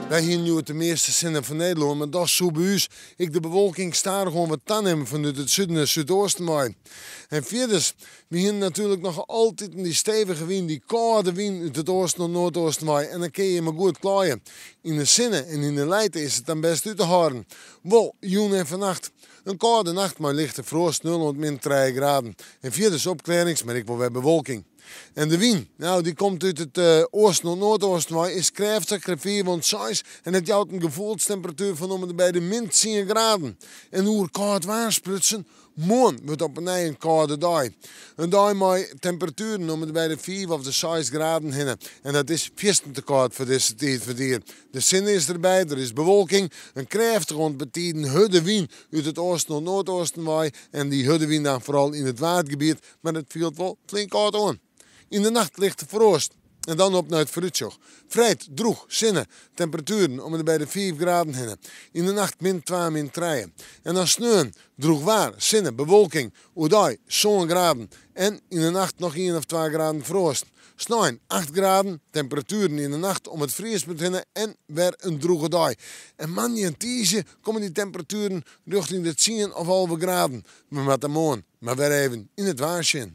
Wy hiene hjoed de measte sinne fan Nederlân, mar dochs soe by ús ek de bewolking stadichoan wat tanimme fanút it suden en súdeasten wei. En fierders, wy hiene natuerlik noch altiten dy stevige wyn, dy kâlde wyn út it oasten oant noardoosten wei en dan kinne je mar goed klaaie. Yn de sinne en yn de lijte is it dan bêst út te hâlden. Wol, jûn en fannacht. In kâlde nacht mei lichte froast, nul oant min trije graden. En fierders opklearrings, mar ek wol wer bewolking. En de wyn, nou dy komt út it oasten oant noardoosten wei, is krêftich, krêft 5 oant 6 en dat jout in gefoelstemperatuer fan om en by de min 10 graden. En oer kâld waar sprutsen, moarn wurdt op 'e nij in kâlde dei. In dei mei temperatueren om en by de 5 of de 6 graden hinne. En dat is fierstente kâld foar dizze tiid fan it jier. De sinne is derby, der is bewolking, in krêftige oant betiden hurde wyn út it oasten oant noardoosten wei en dy hurde wyn dan foaral yn it Waadgebiet. Mar it fielt wol flink kâld oan. Yn de nacht lichte froast. En dan op nei it foarútsjoch. Freed drûch, sinne, temperatueren om en by de 5 graden hinne. Yn de nacht min 2, min 3. En dan sneon drûch waar, sinne, bewolking, oerdei 7 graden. En yn de nacht noch 1 of 2 graden froast. Snein 8 graden, temperatueren yn de nacht om it friespunt hinne en wer in drûge dei. En moandei en tiisdei komme dy temperatueren rjochting de 10 of 11 graden. We moatte moarn mar wer even yn it waar sjen.